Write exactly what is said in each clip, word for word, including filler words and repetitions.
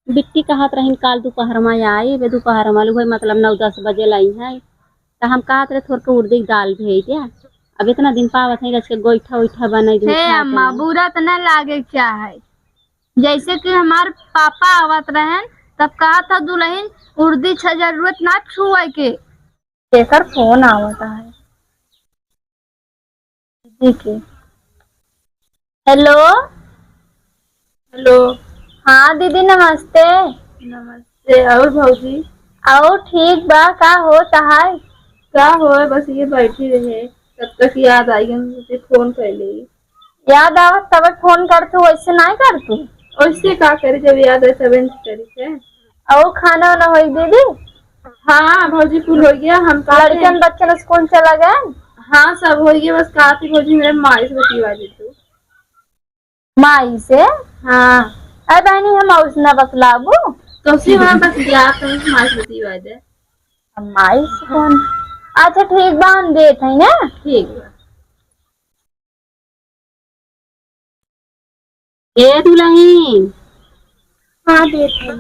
बिट्टी कहत रहिन काल दुपहर मा आई, बे दुपहर मा लुहै मतलब नौ दस बजे लाई है, त हम कहत रहे थोरके उड़दी के दाल भेज द्या। अब इतना दिन पावत है, रच के गोइठा उइठा बनाई दे, हे उठा के अम्मा, लाई। बुरा त न लागे के चाहे, जैसे कि हमार पापा आवत रहन, तब कहत ह दुलहिन उड़दी छ जरूरत ना छुए के। केकर फोन आवत है? दीदी के। हेलो। हेलो। हाँ दीदी, नमस्ते। नमस्ते। और भौजी? और ठीक बा, का होत है? का होए, बस ये बैठी रहे, तब तक याद आई गई, तुझे फोन कर ली। याद आवत तब फोन कर तू, वैसे नहीं कर तू। वैसे का करी, जब याद आए तबे न करी के। और खाना वाना होई दीदी? हाँ भौजी, कुल हो गया। हम का लड़कन बच्चन स्कूल चला गए? हाँ, सब हो गया, बस का थी भौजी, मेरे माई से बतिया दे तू। माई से? हाँ। अरे बहनी, हम माई से ना बतलाबू। तो सी वहाँ बस गया, तो माई से बतिया दे। हम माई से कौन? अच्छा ठीक बा, हम देत है ना। ठीक बा। ए दुलहिन। हाँ, देत है।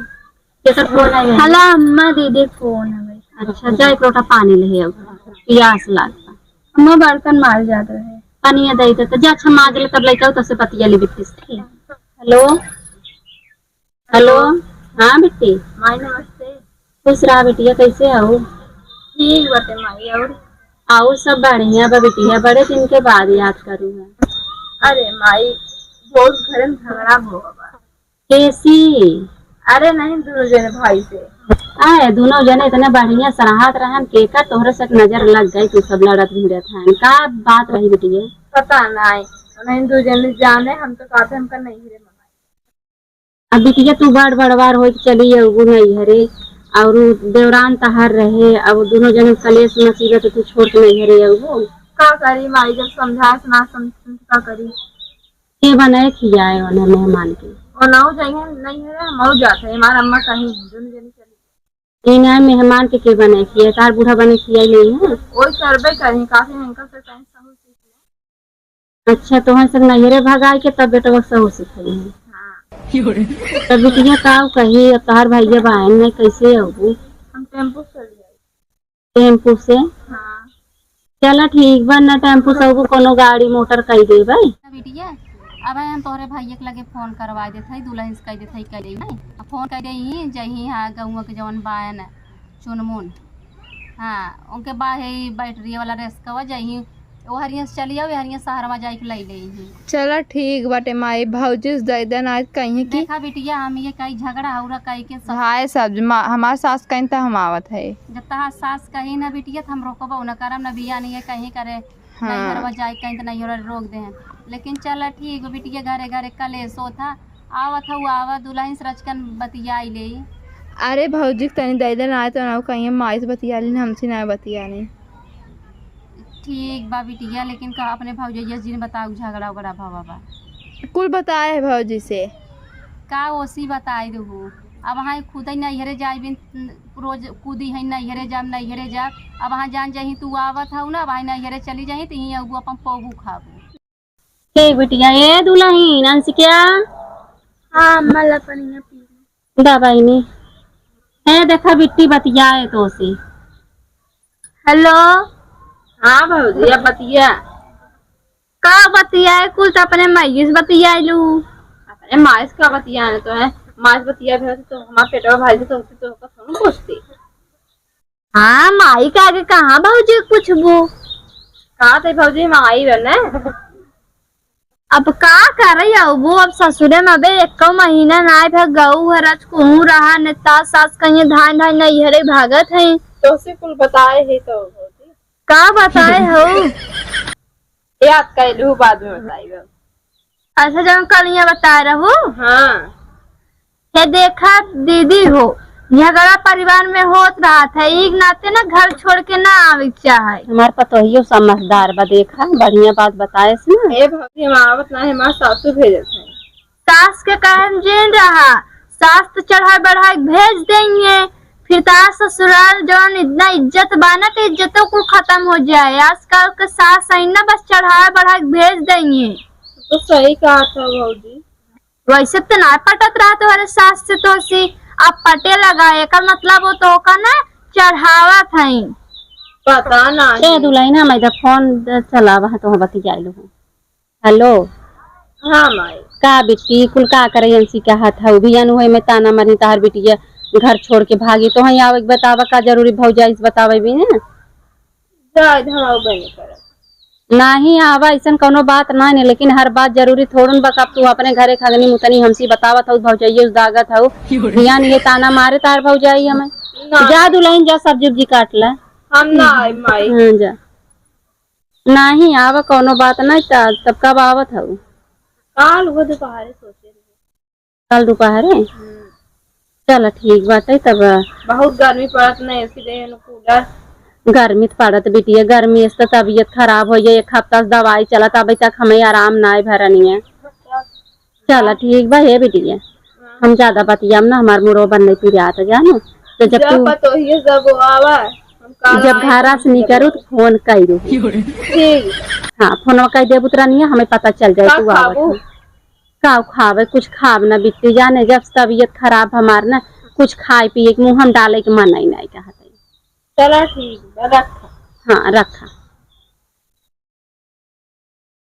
केकर फोन आया? हला अम्मा दीदी फोन है। अच्छा, जा एक लोटा पानी ले आओ, पियास लागता। अम्मा बर्तन माज जात रहे। पानी दे दे, तो जा अच्छा माज ले, तब लेके आओ, तब से बतिया ले बिट्टी से। ठीक। हेलो। हेलो। हेलो। हाँ बिट्टी। माई नमस्ते। खुश रहा बिटिया, कैसे हो? ठीक बाटे माई, और? और सब बढ़िया बा बिटिया, बड़े दिन के बाद याद करू है। अरे माई, बहुत घर में झगड़ा हो बा। कैसी? अरे नहीं, दोनों जने भाई से। आए, दोनों जने इतने बढ़िया सराहत रहन, केकर तोहरे से नजर लग गई, तू सब लड़त भिड़त हन। का बात रही बिटिया? पता नहीं, नहीं दो जने जाने, हम तो कहते हमका नहीं रे मंगाई। अब बिटिया तू बड़ बड़वार होई के चली अउबू नैहरे, और उ देवरान तहार रहे, अब दोनों जने कलेश मुसीबत तू छोड़ के नैहरे अउबू। का करी माई, जब समझाए से ना समझ का करी? के बनाए खियाए ओने मेहमान के? ओनहु जइहन नैहरे, हमहु जात है, हमार अम्मा कहीं दोनों जने चली। ई ना मेहमान के, के बनाए खियाए? तार बूढ़ा बने खियाए नहीं है? ओई करबे करी, काफी इनका से कहीं सहू सीख ले। अच्छा, तोहन सब नैहरे भगाए के तब बेटवा सहू सिखाई है। हाँ। तब बिटिया का कही, अब तोहार भैया बायन में कैसे अउबू? हम टेम्पू से चली आई। टेम्पू से? हाँ। चला ठीक बा, ना टेम्पू से अउबू, कोनो गाड़ी मोटर कई देबै। बिटिया, अब हम तोहरे भैया के लगे फोन करवा देत हई, दुलहिन से कह देत हई, कह देई नहीं। अब फोन कह देई, जही हाँ गौवा के जवन बायन चुनमुन, हाँ, उनके बा है बैटरी वाला रिक्शवा, जही ओ हरिया से चली आओ, हरिया शहर में जाके ले ले ही। चला ठीक बाटे माई, भौजी से दे देना आज कहीं की। देखा बिटिया, हम ये कई झगड़ा हौरा कई के सब हाय सब मा-, हमार सास कहीं त हम आवत है। जब तहार सास कही ना बिटिया, त हम रोकबो न करम, न बिया नहीं है कहीं करे, हाँ। नहीं घरवा जाए कहीं त नहीं हो रोक दे हैं। लेकिन चला ठीक बा बिटिया, घरे घरे कलेश होत है, आवत हऊ, आवा, दुलहिन से रचकन बतियाई लेई। अरे भौजी के तनी दे देना, आए तो ना कहीं माई से बतिया ली ना, हमसे ना बतिया ली। ठीक बा बिटिया, लेकिन का अपने भौजैया जी ने बताऊ झगड़ा उगड़ा भवा बा? कुल बताए है भौजी से। का ओसी बताई देहू? अब हाँ खुद ही नैहरे जाए बिन रोज कूदी है, नैहरे जाब, नैहरे जाब। अब हाँ जान जाही तू आवत हऊ ना, अब हाँ नैहरे चली जाही तो यहीं अगू अपन पोगू खाबू। ठीक बिटिया, ए दुलहिन, अंशिका। हाँ, अम्मा, ला पनिया पी ले। दा बहिनी। ए, देखा बिट्टी बतियाए तोसे। हेलो। हाँ भौजी, अब बतिया। का बतियाए, कुल त अपने माई से बतियाए लू। अपने माई से का बतियाए तो है, माई से बतिया भी होती तो हमार पेटवा भाई से तो होती तो ओकर थोड़ी पूछती। हाँ, माई के आगे कहाँ भौजी के पूछबू? कहा थे भौजी, हम आई बने। अब का करे अउबू, अब ससुरे में अबे एको महीना ना आए, फिर गऊ हरच कुहू रहा, ने ता सास कहिए धान धान नैहरे भागत है। तोसे कुल बताए है तो भौजी। का बताए हो? याद कर लू, बाद में बताई। अच्छा, जब कल यहाँ बताए रहू। हाँ। हे देखा दीदी हो, झगड़ा परिवार में होत रहत है, एक नाते ना घर छोड़ के ना आवे के चाहे। हमार पतोहियो समझदार बा, देखा बढ़िया बात बताए से ना। ए भौजी, हम आवत ना है, हमार सासू भेजत है। सास के कहन जिन रहा, सास तो चढ़ाई बढ़ाई भेज देंगे, फिर तार ससुराल जौन इतना इज्जत बा ना, तो इज्जतो कुल खत्म हो जाए। आजकल के सास है ना, बस चढ़ाई बढ़ाई भेज देंगे। तो सही कहा था भौजी। वैसे तो ना पटत रहा तोहरे सास से तोसी, अब पटे लगा, एकर मतलब वो तो का ना चढ़ावत हई। पता ना। ए दुलहिन, हम इधर फोन द-, चलावा है, तो हम बतियाई लो। हेलो। हाँ माई। का बिट्टी, कुल का करे अंसी कहत हऊ? बियान हुए में ताना मारी तहार बिटिया घर छोड़ के भागी, तो हई आवे के बतावा का जरूरी भौजाई से बतावे भी है? जाए दे, हम आवे नहीं करब। नाही आवा, ऐसन कौनो बात ना है, लेकिन हर बात जरूरी थोड़न बा। अब तू अपने घरे खगनी मुतनी हमसी बतावत हऊ, भौजाइये उस दागत हऊ। बियान ये ताना मारे तार भौजाई हमें। ना। जा दुलहिन जा, सब्जी उब्जी काट ला। हम ना आए माई। हाँ जा। नाही आवा, कौनो बात ना, त-, तब कब आवत हऊ? काल हो दोपहरे सोचे रहे। काल दोपहरे? हम्म। चला ठीक बाटे तब। बहुत गर्मी पड़त ना, एसी दे न कूलर। गर्मी त पड़त बिटिया, गर्मी से त तबियत खराब होइ गई, एक हफ्ता से दवाई चलत, अभी तक हमें आराम ना भरनिया। चला ठीक बा हे बिटिया, हाँ। हम ज्यादा बतियाम ना, हमार मुड़ो बन नहीं पिरात जानो। तो जब जा तू पतोहिए सब आवा, हम काल जब आए घरा से निकरू तो फोन करू। ठीक। हाँ, फोनवा कह देबू त रनिया, हमें पता चल जाए का तू आवत खाबू? हो। का खावे, कुछ खाब ना बिट्टी जाने, जब से तबियत खराब हमार ना, कुछ खाए पिए के मुँह हम डाले के मन ही नहीं कहत है। चला ठीक बा, रखा। हाँ, रखा।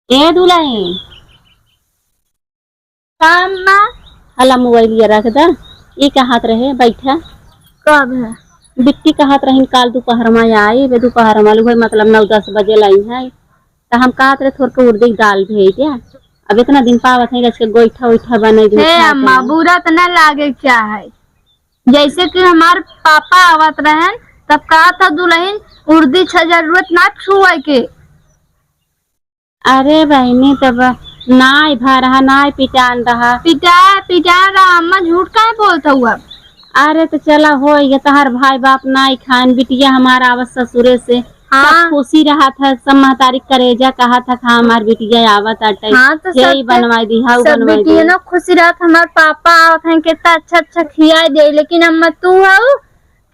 ए दुलहिन। का अम्मा? हला मोबाइलिया रख दा। ई कहत रहे, बैठा। कब है? बिट्टी कहत रहिन, काल दोपहर में आई, वे दोपहर में, उहे मतलब नौ दस बजे लाई है। त हम कहत रहे, थोड़ के उड़दी के दाल भेज दे। अब इतना दिन पावत है, रच के गोइठा उइठा बने दिन हे खात अम्मा, है। बुरा त ना लागे के चाहे। जैसे कि हमार पापा आवत रहन, तब कहत ह दुलहिन, उड़दी छ जरूरत ना छुए के। अरे बहिनी, तब नाई भा रहा, नाई पिटान रहा। पिटा, पिटान रहा, अम्मा झूठ काहे बोलत हऊ अब? अरे त चला हो, ये तहार भाई बाप नाई खान, बिटिया हमार आवत ससुरे से, हाँ। सब खुशी रहत है, सब महतारी करेजा कहत है, "हाँ, हमार बिटिया आवत आटे, हाँ, तो यही सब बनवाई दी, हाउ सब बनवाई दी।" बिटिया ना खुशी रहत, हमार पापा आवत हैं, कितना अच्छा अच्छा खियाई दे, लेकिन अम्मा तू हऊ,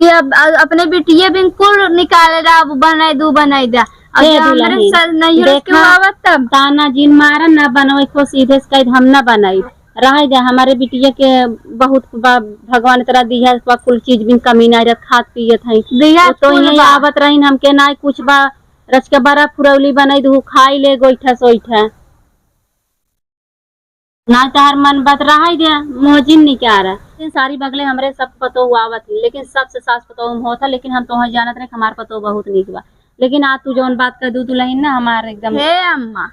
कि अब अ-, अपने बिटिये बिन कुल निकाले रहा, अब बनाई दू, बनाई द्या। अब हे जब हमरे दुलहिन, स-, नैहर से देखा, केहू आवत तब। ताना जिन मारन ना बनवे को सीधे से कह हम ना बनाई। रहे द्या, हमारे बिटिये के बहुत बा, भगवान तरह दिया बा, कुल चीज बिन कमी ना रह, खात पियत है। दिया वो तो कुल यही बा। आवत रहिन, हमके ना कुछ बा, रच के बड़ा फुरौली बनाई दू, खाई ले गोइठा सोइठा। ना तहार मन बात रहाई दे, मोजिन निकारा। लेकिन सारी बगले हमरे सब पतोह आवत ही, लेकिन सबसे सास पतोह में होत है, लेकिन हम तोहर जानत रहे कि हमार पतोह बहुत नीक बा। लेकिन आज तू जौन बात कह दू दुलहिन ना, हमार एकदम हे अम्मा,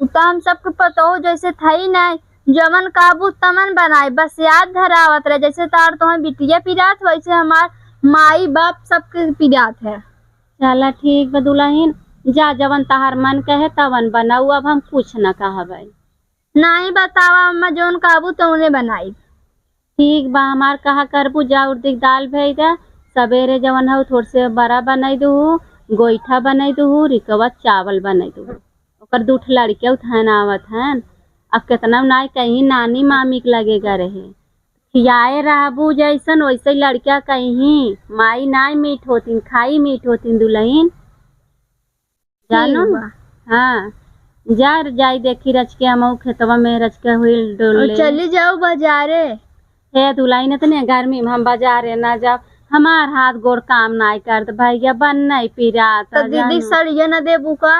उ तो हम सबके पतोह जैसे था ही नहीं, जवन काबू तमन बनाए, बस याद धरावत रहे, जैसे तार तोहर बिटिया पिरात, वैसे हमार माई बाप सबके पिरात है। चला ठीक बा दुलहिन, जा जवन तहार मन कहे तवन बनाऊ, अब हम कुछ न कहबै। नाहीं बतावा अम्मा, जौन कहबू तौने बनाई। ठीक बा, हमार कहा करबू, जा उड़दी के दाल भेज दे, सबेरे जवन हऊ थोड़ से बड़ा बनाई दूहू, गोइठा बनाई दूहू, रिकवा चावल बनाई दूहू। ओकर दू ठे लड़के उठैन आवत हन, अब केतना नाई कहीं नानी मामी के लगे गा रहे। खियाए रहबू जैसन वैसे लड़का कहीं, माई नाई मीठ होतिन, खाई मीठ होतिन दुलहिन। जानो? ठीक बा। हाँ, जा जाई देखी रच के, हमहू खेतवा में रच के हुइल डोल और ले। चली जाऊ बाजारे। हे दुलहिन, इतने गर्मी में हम बाजारे ना जाब, हमार हाथ गोड़ काम नाई करत भैया, बन नाई पिरात, तो दीदी जानो। सड़िया ना देबू का?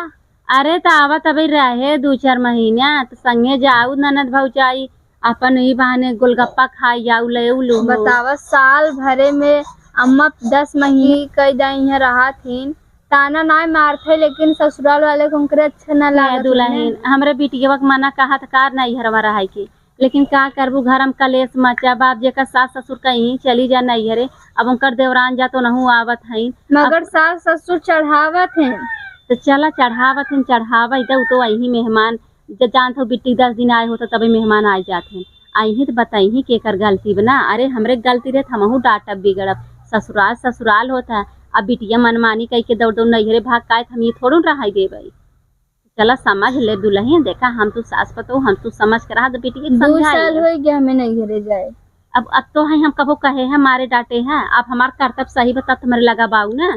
अरे, त आवत अबे रहे दू चार महीना, त संगे जाऊ ननद भौजाई, अपन ई बहाने गोलगप्पा खाई जाऊ, ले उ लू हो। बतावा, साल भरे में अम्मा दस महीने कई दाई यहाँ रहत हिन, ताना नाय मारत है, लेकिन ससुराल वाले को उनकरे अच्छा ना हे लागत है दुलहिन, ना। हमरे बिटियवा के मना कहा त कार नैहरवा रहे के, लेकिन का करबू, घर में कलेश मचा, बाप जेकर सास ससुर कहीं चली जा नैहरे, अब उनकर देवरान जा तो नहू आवत हईन। मगर अब सास ससुर चढ़ावत हैं। तो चला चढ़ावत हैं, चढ़ावे दे, उ तो अही मेहमान, ज-, जानत हो बिट्टी दस दिन आए हो तो तबे मेहमान आ जात हैं। अही तो बताई के एकर गलती बना, अरे हमरे गलती रहे त हमहू डांटब बिगड़ब, ससुराल ससुराल होता है। अब बिटिया मनमानी कह के दौड़ दौड़ नैहरे भाग काए त हम ये थोड़ू रहाई देबै। चला समझ ले दुलहिन, देखा हम तू सास पतोह, हम तू समझ के रहा, तो बिटिया के दो समझाई साल ले। होइ गया हमें नैहरे जाए। अब, अब तो है हम कबो कहे हैं, मारे डांटे हैं, अब हमार करतब सही बा तब तुम्हारे लगा बाऊ ना।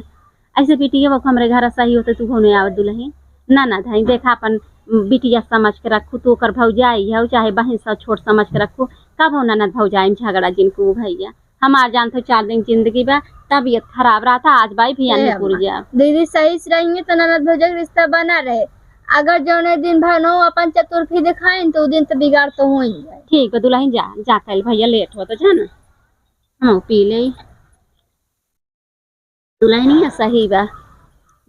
ऐसे बिटिया वो हमरे घर सही होते तू होने आवत दुलहिन। ना, ना धाई, देखा अपन बिटिया समझ के रखू, तू ओकर भौजाई हऊ, चाहे बहिन से छोट समझ के रखू। कबो ननद भौजाई में झगड़ा जिन कू भैया। हमार जान तो चार दिन जिंदगी बा, तबीयत खराब रहता, आज बाई भैया ए निपुर अम्मा, जा। दीदी सही से रहिए तो ननद भौजाई के रिश्ता बना रहे। अगर जौने दिन भनो अपन चतुर्थी दिखाइन तो उ दिन तो बिगाड़ तो हो ही जाए। ठीक बा दुल्हन, जा, जा, कल भैया लेट होता, जा ना, हम पी ले। दुल्हनिया सही बा,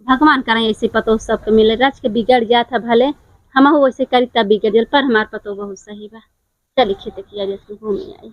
भगवान करे ऐसे पतोह सबके मिले। रच के बिगड़ जात है भले, हमहू वैसे करी तब बिगड़ जाल, पर हमार पतोह बहुत सही बा। चली खेते किया जाए, घूमे आई।